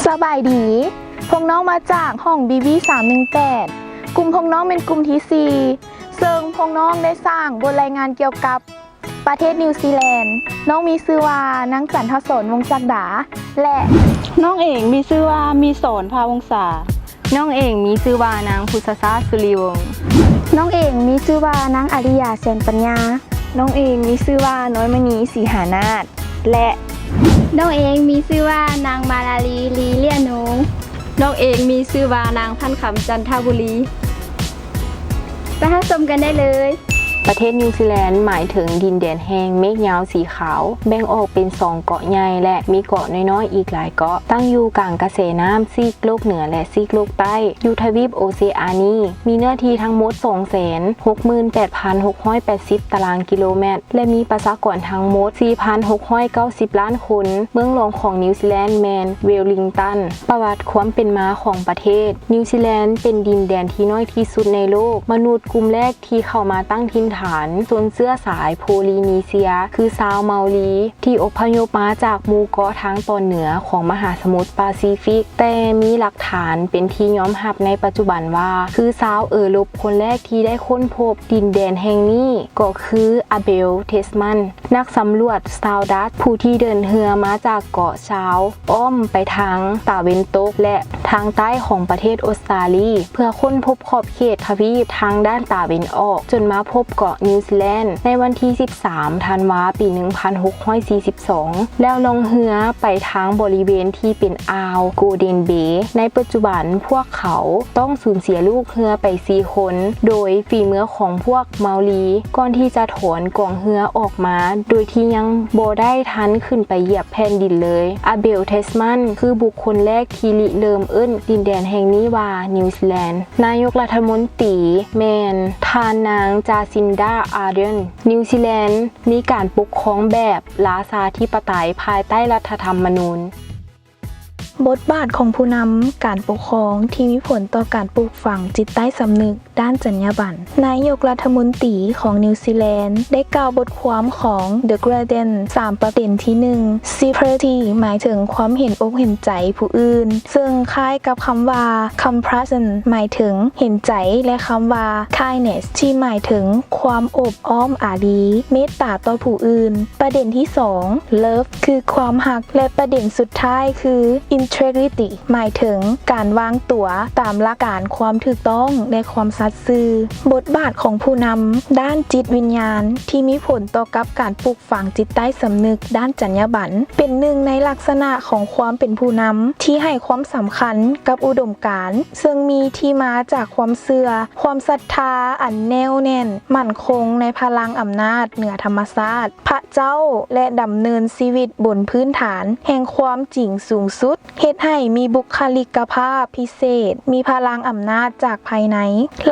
ສະບາຍດີ, ພວກນ້ອງມາຈາກຫ້ອງ ບີບີ ສາມໜຶ່ງແປດ, ກຸ່ມພວກນ້ອງແມ່ນກຸ່ມທີສີ່ ເຊິ່ງພວກນ້ອງໄດ້ສ້າງບົດລາຍງານກ່ຽວກັບປະເທດນິວຊີແລນ. ນ້ອງມີຊື່ວ່າ ນາງ ຈັນທະສອນ ວົງຈັກດາ ແລະ ນ້ອງເອງມີຊື່ວ່າ ມີສອນ ພາວົງສາ. ນ້ອງເອງມີຊື່ວ່າ ນາງ ພຸດສະຊາດ ສຸລິວົງ. ນ້ອງເອງມີຊື່ວ່າ ນາງ ອາລິຢາ ແສນປັນຍາ. ນ້ອງເອງມີຊື່ວ່າ ນ້ອຍມະນີ ສີຫານາດ ແລະ ນ້ອງເອງມີຊື່ວ່າ ນາງ ມາລາລີ ລີເລຍນູ. ນ້ອງເອງມີຊື່ວ່າ ນາງ ພັນຄຳ ຈັນທະບູລີ. ໄປຮັບຊົມກັນໄດ້ເລີຍ. ປະເທດນິວຊີແລນໝາຍເຖິງດິນແດນແຫ່ງເມກຍາວສີຂາວ, ແບ່ງອອກເປັນສອງເກາະໃຫຍ່ ແລະ ມີເກາະນ້ອຍໆອີກຫຼາຍເກາະ, ຕັ້ງຢູ່ກາງກະແສນ້ຳຊີກໂລກເໜືອ ແລະ ຊີກໂລກໃຕ້, ຢູ່ທະວີບໂອເຊອານີ, ມີເນື້ອທີ່ທັງໝົດ ສອງແສນຫົກໝື່ນແປດພັນຫົກຮ້ອຍແປດສິບຕາລາງກິໂລແມັດ ແລະ ມີປະຊາກອນທັງໝົດ ສີ່ພັນຫົກຮ້ອຍເກົ້າສິບລ້ານຄົນ. ເມືອງຫຼວງຂອງນິວຊີແລນແມ່ນເວວລິງຕັນ. ປະຫວັດຄວາມເປັນມາຂອງປະເທດ. ນິວຊີແລນເປັນດິນແດນທີ່ນ້ອຍທີ່ສຸດໃນໂລກ. ມະນຸດກຸ່ມແລກທີ່ເຂົ້າມາຕັ້ງຖິ່ນຖານ ຊົນເຊື້ອສາຍໂພລີເນເຊຍ ຄືຊາວເມົາລີ ທີ່ອົບພະຍົບມາຈາກໝູ່ເກາະທາງຕອນເໜືອຂອງມະຫາສະໝຸດປາຊີຟິກ, ແຕ່ມີຫຼັກຖານເປັນທີ່ຍອມຮັບໃນປັດຈຸບັນວ່າ ຄືຊາວເອີຣົບຄົນແລກທີ່ໄດ້ຄົ້ນພົບດິນແດນແຫ່ງນີ້ ກໍຄື ອາເບວ ເທສມັນ ນັກສຳຫຼວດຊາວດັດ ຜູ້ທີ່ເດີນເຮືອມາຈາກເກາະຊາວ ອ້ອມໄປທາງຕາເວັນຕົກ ແລະ ທາງໃຕ້ຂອງປະເທດອົດສະຕາລີ ເພື່ອຄົ້ນພົບຂອບເຂດທະວີບທາງດ້ານຕາເວັນອອກ, ຈົນມາພົບເກາະນິວຊີແລນໃນວັນທີສິບສາມ ທັນວາ ປີໜຶ່ງພັນຫົກຮ້ອຍສີ່ສິບສອງ ແລ້ວລ່ອງເຮືອໄປທາງບໍລິເວນທີ່ເປັນອ່າວໂກເດນເບ. ໃນປັດຈຸບັນ, ພວກເຂົາຕ້ອງສູນເສຍລູກເຮືອໄປສີ່ຄົນ ໂດຍຝີມືຂອງພວກເມົາລີ ກ່ອນທີ່ຈະຖອນກອງເຮືອອອກມາ ໂດຍທີ່ຍັງບໍ່ໄດ້ທັນຂຶ້ນໄປຢຽບແຜ່ນດິນເລີຍ. ອາເບວ ເທສມັນ ຄືບຸກຄົນແລກທີ່ລິເລີ່ມເອີ້ນດິນແດນແຫ່ງນີ້ວ່ານິວຊີແລນ. ນາຍົກລັດຖະມົນຕີແມ່ນທ່ານນາງ ຈາຊິນດາ ອາເດີນ. ນິວຊີແລນມີການປົກຄອງແບບລາຊາທິປະໄຕພາຍໃຕ້ລັດຖະທຳມະນູນ. ບົດບາດຂອງຜູ້ນຳການປົກຄອງທີ່ມີຜົນຕໍ່ການປູກຝັງຈິດໃຕ້ສຳນຶກດ້ານຈັນຍາບັນ. ນາຍົກລັດຖະມົນຕີຂອງນິວຊີແລນໄດ້ກ່າວບົດຄວາມຂອງ The Guardian ສາມປະເດັນ. ທີໜຶ່ງ Sympathy ໝາຍເຖິງຄວາມເຫັນອົກເຫັນໃຈຜູ້ອື່ນ, ເຊິ່ງຄ້າຍກັບຄຳວ່າ Compassion ໝາຍເຖິງເຫັນໃຈ ແລະ ຄຳວ່າ Kindness ທີ່ໝາຍເຖິງຄວາມໂອບອ້ອມອາລີ, ເມດຕາຕໍ່ຜູ້ອື່ນ. ປະເດັນທີສອງ Love ຄືຄວາມຮັກ ແລະ ປະເດັນສຸດທ້າຍຄື Integrity ໝາຍເຖິງການວາງຕົວຕາມຫຼັກການຄວາມຖືກຕ້ອງ ແລະ ຄວາມສັດຊື່. ບົດບາດຂອງຜູ້ນຳດ້ານຈິດວິນຍານທີ່ມີຜົນຕໍ່ກັບການປູກຝັງຈິດໃຕ້ສຳນຶກດ້ານຈັນຍາບັນ ເປັນໜຶ່ງໃນລັກສະນະຂອງຄວາມເປັນຜູ້ນຳທີ່ໃຫ້ຄວາມສຳຄັນກັບອຸດົມການ ເຊິ່ງມີທີ່ມາຈາກຄວາມເຊື່ອ, ຄວາມສັດທາອັນແໜ້ວແໜ້ນໝັ້ນຄົງໃນພະລັງອຳນາດເໜືອທຳມະຊາດ, ພະເຈົ້າ ແລະ ດຳເນີນຊີວິດບົນພື້ນຖານແຫ່ງຄວາມຈິງສູງສຸດ, ເຮັດໃຫ້ມີບຸກຄະລິກກະພາບພິເສດ, ມີພະລັງອຳນາດຈາກພາຍໃນ.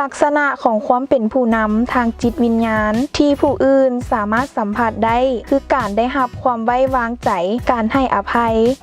ລັກສະນະຂອງຄວາມເປັນຜູ້ນຳທາງຈິດວິນຍານທີ່ຜູ້ອື່ນສາມາດສຳຜັດໄດ້ ຄືການໄດ້ຮັບຄວາມໄວ້ວາງໃຈ, ການໃຫ້ອະໄພ,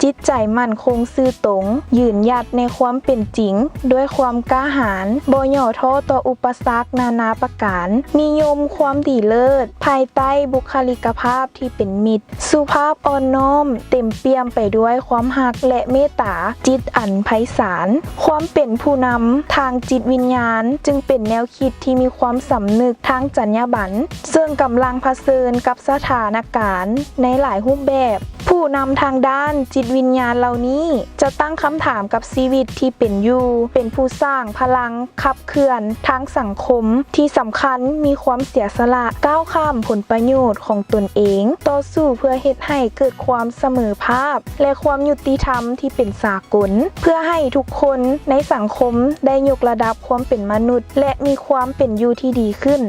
ຈິດໃຈໝັ້ນຄົງຊື່ຕົງ, ຢືນຢັດໃນຄວາມເປັນຈິງ, ດ້ວຍຄວາມກ້າຫານ, ບໍ່ຫຍໍ້ທໍ້ຕໍ່ອຸປະສັກນານາປະການ, ນິຍົມຄວາມດີເລີດ ພາຍໃຕ້ບຸກຄະລິກກະພາບທີ່ເປັນມິດ, ສຸພາບອ່ອນນ້ອມ, ເຕັມປ່ຽມໄປດ້ວຍຄວາມຮັກ ແລະ ເມດຕາ, ຈິດອັນໄພສານ. ຄວາມເປັນຜູ້ນຳທາງຈິດວິນຍານຈຶ່ງເປັນແນວຄິດທີ່ມີຄວາມສຳນຶກທາງຈັນຍາບັນ ເຊິ່ງກຳລັງຜະເຊີນກັບສະຖານະການໃນຫຼາຍຮູບແບບ. ຜູ້ນຳທາງດ້ານຈິດວິນຍານເຫຼົ່ານີ້ຈະຕັ້ງຄຳຖາມກັບຊີວິດທີ່ເປັນຢູ່, ເປັນຜູ້ສ້າງພະລັງຂັບເຄື່ອນທາງສັງຄົມທີ່ສຳຄັນ, ມີຄວາມເສຍສະຫຼະ, ກ້າວຂ້າມຜົນປະໂຫຍດຂອງຕົນເອງ, ຕໍ່ສູ້ເພື່ອເຮັດໃຫ້ເກີດຄວາມສະເໝີພາບ ແລະ ຄວາມຍຸຕິທຳທີ່ເປັນສາກົນ, ເພື່ອໃຫ້ທຸກຄົນໃນສັງຄົມໄດ້ຍົກລະດັບຄວາມເປັນມະນຸດ ແລະ ມີຄວາມເປັນຢູ່ທີ່ດີຂຶ້ນ.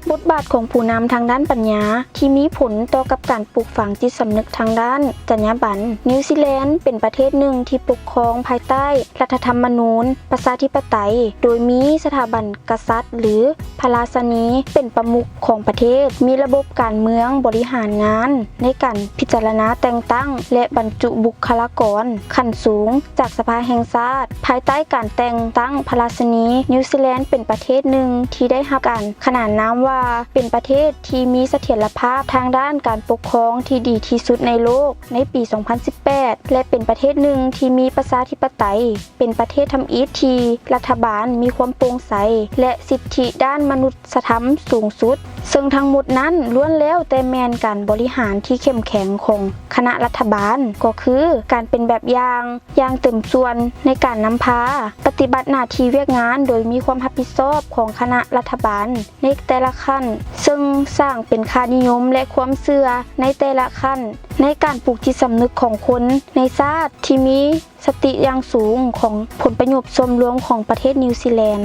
ບົດບາດຂອງຜູ້ນຳທາງດ້ານປັນຍາທີ່ມີຜົນຕໍ່ກັບການປູກຝັງຈິດສຳນຶກທາງດ້ານຈັນຍາບັນ. ນິວຊີແລນເປັນປະເທດໜຶ່ງທີ່ປົກຄອງພາຍໃຕ້ລັດຖະທຳມະນູນປະຊາທິປະໄຕ, ໂດຍມີສະຖາບັນກະສັດ ຫຼື ພະລາຊະນີເປັນປະມຸກຂອງປະເທດ, ມີລະບົບການເມືອງບໍລິຫານງານໃນການພິຈາລະນາແຕ່ງຕັ້ງ ແລະ ບັນຈຸບຸກຄະລາກອນຂັ້ນສູງຈາກສະພາແຫ່ງຊາດ. ພາຍໃຕ້ການແຕ່ງຕັ້ງພະລາຊະນີ, ນິວຊີແລນເປັນປະເທດໜຶ່ງທີ່ໄດ້ຮັບການຂນານນາມວ່າ ເປັນປະເທດທີ່ມີສະຖຽນລະພາບທາງດ້ານການປົກຄອງທີ່ດີທີ່ສຸດໃນໂລກໃນປີສອງພັນສິບແປດ ແລະ ເປັນປະເທດໜຶ່ງທີ່ມີປະຊາທິປະໄຕ ເປັນປະເທດທຳອິດທີ່ລັດຖະບານມີຄວາມໂປ່ງໃສ ແລະ ສິດທິດ້ານມະນຸດ ສະທຳສູງສຸດ, ເຊິ່ງທັງໝົດນັ້ນລ້ວນແລ້ວແຕ່ແມ່ນການບໍລິຫານທີ່ເຂັ້ມແຂງຂອງຄະນະລັດຖະບານ, ກໍຄືການເປັນແບບຢ່າງຢ່າງເຕັມສ່ວນໃນການນຳພາປະຕິບັດໜ້າທີ່ວຽກງານໂດຍມີຄວາມຮັບຜິດຊອບຂອງຄະນະລັດຖະບານໃນແຕ່ລະຂັ້ນ, ເຊິ່ງສ້າງເປັນຄ່ານິຍົມ ແລະ ຄວາມເຊື່ອໃນແຕ່ລະຂັ້ນ ໃນການປູກຈິດສຳນຶກຂອງຄົນໃນຊາດທີ່ມີ ສະຕິຢ່າງສູງຂອງຜົນປະໂຫຍດສ່ວນລວມຂອງປະເທດນິວຊີແລນ.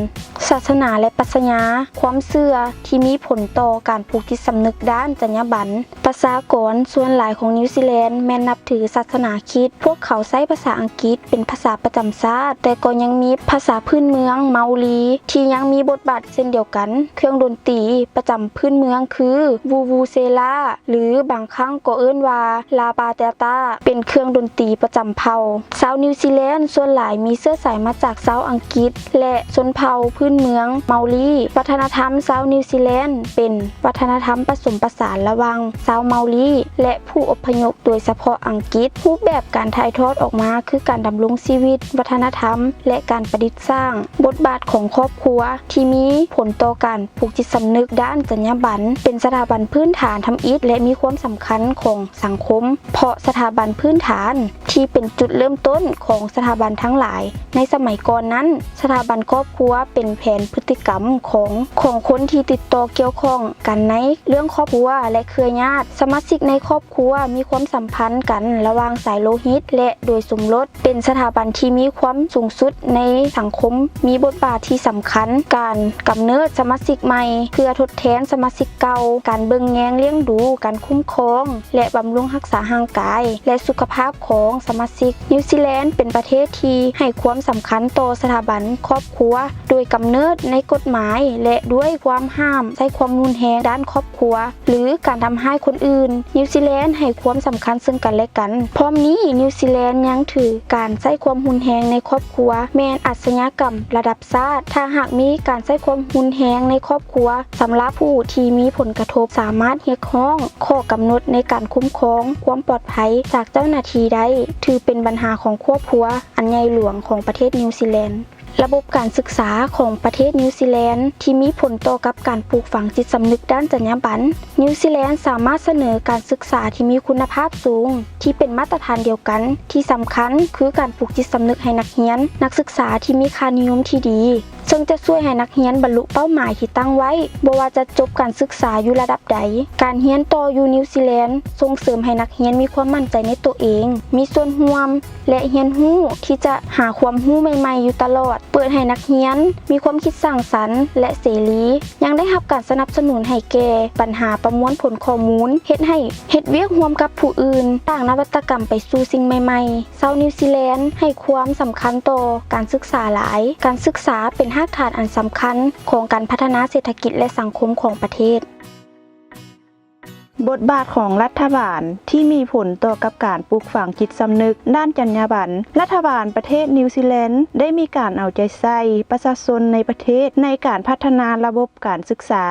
ສາສະໜາ ແລະ ປັດຊະຍາ, ຄວາມເຊື່ອທີ່ມີຜົນຕໍ່ການປູກຈິດສຳນຶກດ້ານຈັນຍາບັນ. ປະຊາກອນສ່ວນຫຼາຍຂອງນິວຊີແລນແມ່ນນັບຖືສາສະໜາຄຣິດ. ພວກເຂົາໃຊ້ພາສາອັງກິດເປັນພາສາປະຈຳຊາດ, ແຕ່ກໍຍັງມີພາສາພື້ນເມືອງເມົາລີ ທີ່ຍັງມີບົດບາດເຊັ່ນດຽວກັນ. ເຄື່ອງດົນຕີປະຈຳພື້ນເມືອງຄື ວູວູເຊລາ ຫຼື ບາງຄັ້ງກໍເອີ້ນວ່າ ລາປາແຕຕາ ເປັນເຄື່ອງດົນຕີປະຈຳເຜົ່າ. ຊາວນິວຊີແລນສ່ວນຫຼາຍມີເຊື້ອສາຍມາຈາກຊາວອັງກິດ ແລະ ຊົນເຜົ່າພື້ນເມືອງເມົາລີ. ວັດທະນະທຳຊາວນິວຊີແລນເປັນວັດທະນະທຳປະສົມປະສານລະຫວ່າງຊາວເມົາລີ ແລະ ຜູ້ອົບພະຍົບ, ໂດຍສະເພາະອັງກິດ. ຮູບແບບການຖ່າຍທອດອອກມາຄືການດຳລົງຊີວິດ, ວັດທະນະທຳ ແລະ ການປະດິດສ້າງ. ບົດບາດຂອງຄອບຄົວທີ່ມີຜົນຕໍ່ການ ຜູກຈິດສຳນຶກດ້ານຈັນຍາບັນ ເປັນສະຖາບັນພື້ນຖານທຳອິດ ແລະ ມີຄວາມສຳຄັນຂອງສັງຄົມ, ເພາະສະຖາບັນພື້ນຖານທີ່ເປັນຈຸດເລີ່ມຕົ້ນຂອງສະຖາບັນທັງຫຼາຍໃນສະໄໝກ່ອນນັ້ນ, ສະຖາບັນຄອບຄົວເປັນແຜນພຶດຕິກຳຂອງ, ຂອງຄົນທີ່ຕິດຕໍ່ກ່ຽວຂ້ອງກັນໃນເລື່ອງຄອບຄົວ ແລະ ເຄືອຍາດ. ສະມາຊິກໃນຄອບຄົວມີຄວາມສຳພັນກັນລະຫວ່າງສາຍໂລຫິດ ແລະ ໂດຍສົມລົດ. ເປັນສະຖາບັນທີ່ມີຄວາມສູງສຸດໃນສັງຄົມ, ມີບົດບາດທີ່ສຳຄັນ, ການກຳເນີດສະມາຊິກໃໝ່ເພື່ອທົດແທນສະມາຊິກເກົ່າ, ການເບິ່ງແຍງລ້ຽງດູ, ການຄຸ້ມຄອງ ແລະ ບຳລຸງຮັກສາຮ່າງກາຍ ແລະ ສຸຂະພາບຂອງສະມາຊິກ. ນິວຊີແລນເປັນປະເທດທີ່ໃຫ້ຄວາມສຳຄັນຕໍ່ສະຖາບັນຄອບຄົວ ໂດຍກຳເນີດໃນກົດໝາຍ ແລະ ດ້ວຍຄວາມຫ້າມໃຊ້ຄວາມຮຸນແຮງດ້ານຄອບຄົວ ຫຼື ການທຳຮ້າຍຄົນອື່ນ. ນິວຊີແລນໃຫ້ຄວາມສຳຄັນເຊິ່ງກັນ ແລະ ກັນ. ພ້ອມນີ້, ນິວຊີແລນຍັງຖືການໃຊ້ຄວາມຮຸນແຮງໃນຄອບຄົວແມ່ນອາຊະຍາກຳລະດັບຊາດ. ຖ້າຫາກມີການໃຊ້ຄວາມຮຸນແຮງໃນຄອບຄົວສຳລັບຜູ້ທີ່ມີຜົນກະທົບ, ສາມາດຮຽກຮ້ອງຂໍ້ກຳນົດໃນການຄຸ້ມຄອງຄວາມປອດໄພຈາກເຈົ້າໜ້າທີ່ໄດ້. ຖືເປັນບັນຫາຂອງຄອບຄົວອັນໃຫຍ່ຫຼວງຂອງປະເທດນິວຊີແລນ. ລະບົບການສຶກສາຂອງປະເທດນິວຊີແລນທີ່ມີຜົນຕໍ່ກັບການປູກຝັງຈິດສຳນຶກດ້ານຈັນຍາບັນ. ນິວຊີແລນສາມາດສະເໜີການສຶກສາທີ່ມີຄຸນນະພາບສູງ, ທີ່ເປັນມາດຕະຖານດຽວກັນ. ທີ່ສຳຄັນຄືການປູກຈິດສຳນຶກໃຫ້ນັກຮຽນ, ນັກສຶກສາທີ່ມີຄ່ານິຍົມທີ່ດີ, ເຊິ່ງຈະຊ່ວຍໃຫ້ນັກຮຽນບັນລຸເປົ້າໝາຍທີ່ຕັ້ງໄວ້, ບໍ່ວ່າຈະຈົບການສຶກສາຢູ່ລະດັບໃດ. ການຮຽນຕໍ່ຢູ່ນິວຊີແລນສົ່ງເສີມໃຫ້ນັກຮຽນມີຄວາມໝັ້ນໃຈໃນຕົວເອງ, ມີສ່ວນຮ່ວມ ແລະ ຮຽນຮູ້ທີ່ຈະຫາຄວາມຮູ້ໃໝ່ໆຢູ່ຕະຫຼອດ, ເປີດໃຫ້ນັກຮຽນມີຄວາມຄິດສ້າງສັນ ແລະ ເສລີ, ຍັງໄດ້ຮັບການສະໜັບສະໜູນໃຫ້ແກ່ບັນຫາປະມວນຜົນຂໍ້ມູນ, ເຮັດໃຫ້ເຮັດວຽກຮ່ວມກັບຜູ້ອື່ນ, ສ້າງນະວັດຕະກຳໄປສູ່ສິ່ງໃໝ່ໆ. ຊາວນິວຊີແລນໃຫ້ຄວາມສຳຄັນຕໍ່ການສຶກສາຫຼາຍ. ການສຶກສາເປັນຮາກຖານອັນສຳຄັນຂອງການພັດທະນາເສດຖະກິດ ແລະ ສັງຄົມຂອງປະເທດ. ບົດບາດຂອງລັດຖະບານທີ່ມີຜົນຕໍ່ກັບການປູກຝັງຈິດສຳນຶກດ້ານຈັນຍາບັນ. ລັດຖະບານປະເທດນິວຊີແລນໄດ້ມີການເອົາໃຈໃສ່ປະຊາຊົນໃນປະເທດໃນການພັດທະນາລະບົບການສຶກສາ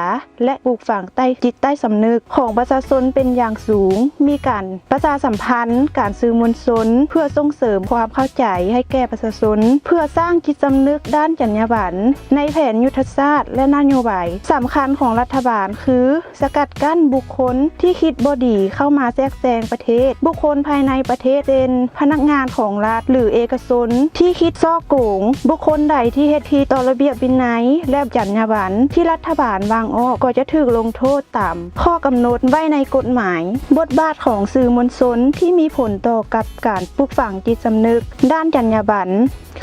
ແລະ ປູກຝັງໃຕ້ຈິດໃຕ້ສຳນຶກຂອງປະຊາຊົນເປັນຢ່າງສູງ. ມີການປະຊາສຳພັນ, ການສື່ມວນຊົນ ເພື່ອສົ່ງເສີມຄວາມເຂົ້າໃຈໃຫ້ແກ່ປະຊາຊົນ, ເພື່ອສ້າງຈິດສຳນຶກດ້ານຈັນຍາບັນໃນແຜນຍຸດທະສາດ ແລະ ນະໂຍບາຍສຳຄັນຂອງລັດຖະບານຄື ສະກັດກັ້ນບຸກຄົນທີ່ຄິດບໍ່ດີເຂົ້າມາແຊກແຊງປະເທດ, ບຸກຄົນພາຍໃນປະເທດ ເຊັ່ນ ພະນັກງານຂອງລັດ ຫຼື ເອກະຊົນທີ່ຄິດສໍ້ໂກງ, ບຸກຄົນໃດທີ່ເຮັດຜິດຕໍ່ລະບຽບວິໄນ ແລະ ຈັນຍາບັນທີ່ລັດຖະບານວາງອອກ ກໍຈະຖືກລົງໂທດຕາມຂໍ້ກຳນົດໄວ້ໃນກົດໝາຍ. ບົດບາດຂອງສື່ມວນຊົນທີ່ມີຜົນຕໍ່ກັບການປູກຝັງຈິດສຳນຶກດ້ານຈັນຍາບັນ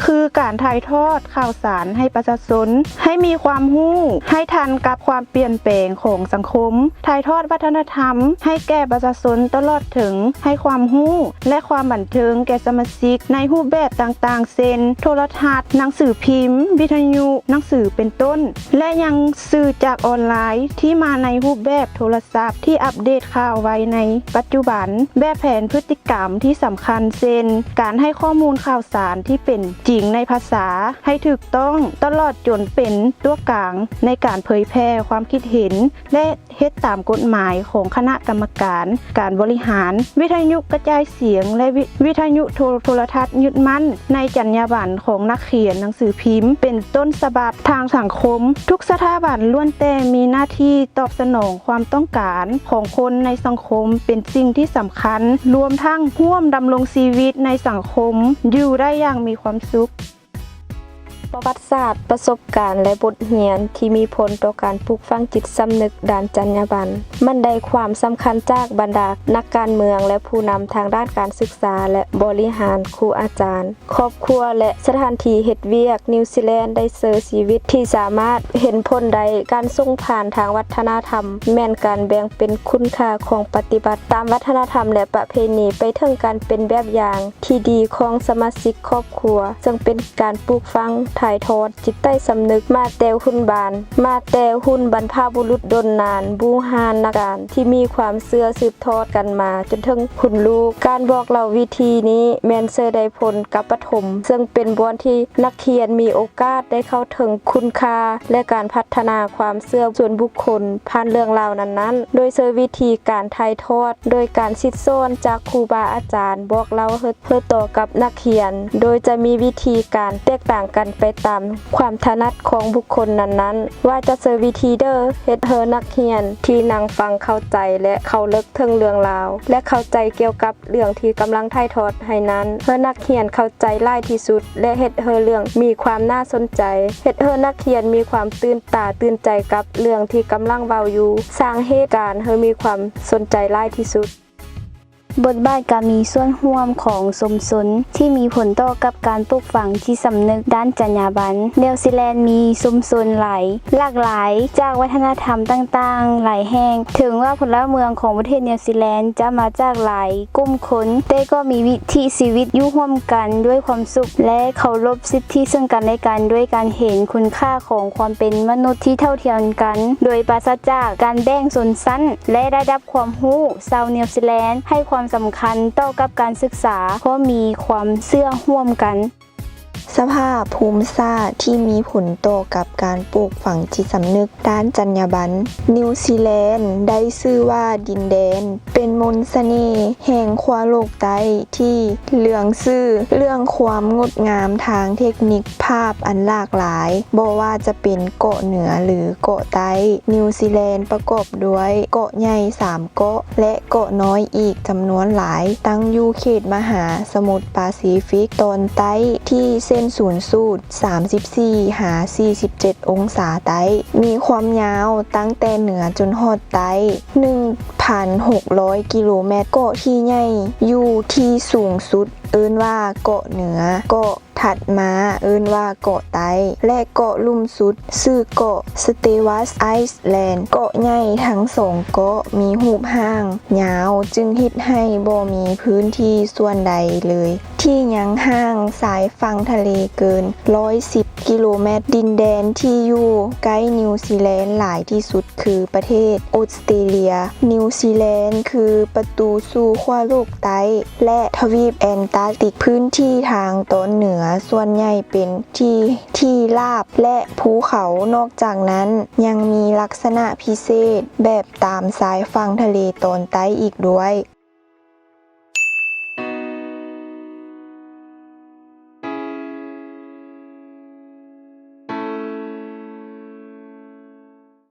ຄືການຖ່າຍທອດຂ່າວສານໃຫ້ປະຊາຊົນໃຫ້ມີຄວາມຮູ້, ໃຫ້ທັນກັບຄວາມປ່ຽນແປງຂອງສັງຄົມ, ຖ່າຍທອດວັດທະນະທຳໃຫ້ແກ່ປະຊາຊົນ ຕະຫຼອດເຖິງໃຫ້ຄວາມຮູ້ ແລະ ຄວາມບັນເທີງແກ່ສະມາຊິກໃນຮູບແບບຕ່າງໆ ເຊັ່ນ ໂທລະທັດ, ໜັງສືພິມ, ວິທະຍຸ, ໜັງສືເປັນຕົ້ນ ແລະ ຍັງສື່ຈາກອອນລາຍທີ່ມາໃນຮູບແບບໂທລະສັບທີ່ອັບເດດຂ່າວໄວໃນປັດຈຸບັນ, ແບບແຜນພຶດຕິກຳທີ່ສຳຄັນ ເຊັ່ນ ການໃຫ້ຂໍ້ມູນຂ່າວສານທີ່ເປັນ ຈິ ອີງໃນພາສາໃຫ້ຖືກຕ້ອງ ຕະຫຼອດຈົນເປັນຕົວກາງໃນການເຜີຍແຜ່ຄວາມຄິດເຫັນ ແລະ ເຮັດຕາມກົດໝາຍຂອງຄະນະກຳມະການການບໍລິຫານ ວິທະຍຸກະຈາຍສຽງ ແລະ ວິ ວິທະຍຸໂທ ໂທລະທັດ ຍຶດໝັ້ນໃນຈັນຍາບັນຂອງນັກຂຽນໜັງສືພິມເປັນຕົ້ນສະບັບທາງສັງຄົມ. ທຸກສະຖາບັນລ້ວນແຕ່ມີໜ້າທີ່ຕອບສະໜອງຄວາມຕ້ອງການຂອງຄົນໃນສັງຄົມເປັນສິ່ງທີ່ສຳຄັນ, ລວມທັງຮ່ວມດຳລົງຊີວິດໃນສັງຄົມຢູ່ໄດ້ຢ່າງມີຄວາມສຸກ. ປະຫວັດສາດ, ປະສົບການ ແລະ ບົດຮຽນທີ່ມີຜົນຕໍ່ການປູກຝັງຈິດສຳນຶກດ້ານຈັນຍາບັນ. ມັນໄດ້ຄວາມສຳຄັນຈາກບັນດານັກການເມືອງ ແລະ ຜູ້ນຳທາງດ້ານການສຶກສາ ແລະ ບໍລິຫານ, ຄູອາຈານ, ຄອບຄົວ ແລະ ສະຖານທີ່ເຮັດວຽກ. ນິວຊີແລນໄດ້ເຊີຊີວິດທີ່ສາມາດເຫັນຜົນໄດ້. ການສົ່ງຜ່ານທາງວັດທະນະທຳແມ່ນການແບ່ງປັນຄຸນຄ່າຂອງປະຕິບັດຕາມວັດທະນະທຳ ແລະ ປະເພນີ ໄປເຖິງການເປັນແບບຢ່າງ ທີ່ດີຂອງສະມາຊິກຄອບຄົວ, ເຊິ່ງເປັນການປູກຝັງຖ່າຍທອດຈິດໃຕ້ສຳນຶກມາແຕ່ຮຸ່ນບານ, ມາແຕ່ຮຸ່ນບັນພະບຸລຸດດົນນານ, ບູຮານນະການທີ່ມີຄວາມເຊື່ອສືບທອດກັນມາຈົນເຖິງຮຸ່ນລູກ. ການບອກເລົ່າວິທີນີ້ແມ່ນເຊີໄດ້ຜົນກັບປະຖົມ, ເຊິ່ງເປັນບ່ອນທີ່ນັກຮຽນມີໂອກາດໄດ້ເຂົ້າເຖິງຄຸນຄ່າ ແລະ ການພັດທະນາຄວາມເຊື່ອສ່ວນບຸກຄົນ ຜ່ານເລື່ອງລາວນັ້ນໆ ໂດຍເຊີວິທີການຖ່າຍທອດ ໂດຍການສິດສອນຈາກຄູບາອາຈານ ບອກເລົ່າເຮີ່ ເຮີ່ຕໍ່ກັບນັກຮຽນ, ໂດຍຈະມີວິທີການແຕກຕ່າງກັນໄປຕາມຄວາມຖະໜັດຂອງບຸກຄົນນັ້ນໆ ວ່າຈະເຊີວິທີເດີ ເຮັດເຮີນັກຮຽນທີ່ນັ່ງຟັງເຂົ້າໃຈ ແລະ ເຂົ້າເລິກເຖິງເລື່ອງລາວ ແລະ ເຂົ້າໃຈກ່ຽວກັບ ເລື່ອງທີ່ກຳລັງຖ່າຍທອດໃຫ້ນັ້ນ ເຮີນັກຮຽນເຂົ້າໃຈຫຼາຍທີ່ສຸດ ແລະ ເຮັດເຮີເລື່ອງມີຄວາມໜ້າສົນໃຈ, ເຮັດເຮີນັກຮຽນມີຄວາມຕື່ນຕາຕື່ນໃຈກັບເລື່ອງທີ່ກຳລັງເວົ້າຢູ່, ສ້າງເຫດການເຮີມີຄວາມສົນໃຈຫຼາຍທີ່ສຸດ. ບົດບາດການມີສ່ວນຮ່ວມຂອງຊຸມຊົນທີ່ມີຜົນຕໍ່ກັບການປູກຝັງຈິດສຳນຶກດ້ານຈັນຍາບັນ. ນິວຊີແລນມີຊຸມຊົນຫຼາຍ ຫຼາກຫຼາຍຈາກວັດທະນະທຳຕ່າງໆຫຼາຍແຫ່ງ. ເຖິງວ່າພົນລະເມືອງຂອງປະເທດນິວຊີແລນຈະມາຈາກຫຼາຍກຸ່ມຄົນ, ແຕ່ກໍມີວິຖີຊີວິດຢູ່ຮ່ວມກັນດ້ວຍຄວາມສຸກ ແລະ ເຄົາລົບສິດທິເຊິ່ງກັນແລະກັນ ດ້ວຍການເຫັນຄຸນຄ່າຂອງຄວາມເປັນມະນຸດທີ່ເທົ່າທຽມກັນ ໂດຍປາສະຈາກການແບ່ງຊົນຊັ້ນ ແລະ ລະດັບຄວາມຮູ້. ຊາວນິວຊີແລນໃຫ້ຄວາມສຳຄັນຕໍ່ກັບການສຶກສາ ເພາະມີຄວາມເຊື່ອຮ່ວມກັນ. ສະພາບພູມສາດທີ່ມີຜົນຕໍ່ກັບການປູກຝັງຈິດສຳນຶກດ້ານຈັນຍາບັນ. ນິວຊີແລນໄດ້ຊື່ວ່າດິນແດນເປັນມົນສະເໜ່ແຫ່ງຂົ້ວໂລກໃຕ້ທີ່ເລື່ອງຊື່ເລື່ອງຄວາມງົດງາມທາງເທັກນິກພາບອັນຫຼາກຫຼາຍ, ບໍ່ວ່າຈະເປັນເກາະເໜືອ ຫຼື ເກາະໃຕ້. ນິວຊີແລນປະກອບດ້ວຍເກາະໃຫຍ່ສາມເກາະ ແລະ ເກາະນ້ອຍອີກຈຳນວນຫຼາຍ ຕັ້ງຢູ່ເຂດມະຫາສະໝຸດປາຊີຟິກຕອນໃຕ້ ທີ່ເສັ້ນສູນສູດສາມສິບສີ່ຫາສີ່ສິບເຈັດອົງສາໃຕ້, ມີຄວາມຍາວຕັ້ງແຕ່ເໜືອຈົນຮອດໃຕ້ ໜຶ່ງພັນຫົກຮ້ອຍກິໂລແມັດ. ເກາະທີ່ໃຫຍ່ຢູ່ທີ່ສູງສຸດເອີ້ນວ່າເກາະເໜືອ, ເກາະຖັດມາເອີ້ນວ່າເກາະໃຕ້ ແລະ ເກາະລຸ່ມສຸດຊື່ເກາະ Stewart Island. ເກາະໃຫຍ່ທັງສອງເກາະມີຮູບຮ່າງຍາວ ຈຶ່ງເຮັດໃຫ້ບໍ່ມີພື້ນທີ່ສ່ວນໃດເລີຍທີ່ຍັງຫ່າງຊາຍຝັ່ງທະເລເກີນຮ້ອຍສິບກິໂລແມັດ. ດິນແດນທີ່ຢູ່ໃກ້ນິວຊີແລນຫຼາຍທີ່ສຸດຄືປະເທດອົດສະຕຣາເລຍ. ນິວຊີແລນຄືປະຕູສູ່ຂົ້ວໂລກໃຕ້ ແລະ ທະວີບແອນຕາກຕິກ. ພື້ນທີ່ທາງຕອນເໜືອສ່ວນໃຫຍ່ເປັນທີ່ ທີ່ລາບ ແລະ ພູເຂົາ. ນອກຈາກນັ້ນ ຍັງມີລັກສະນະພິເສດແບບຕາມຊາຍຝັ່ງທະເລຕອນໃຕ້ອີກດ້ວຍ.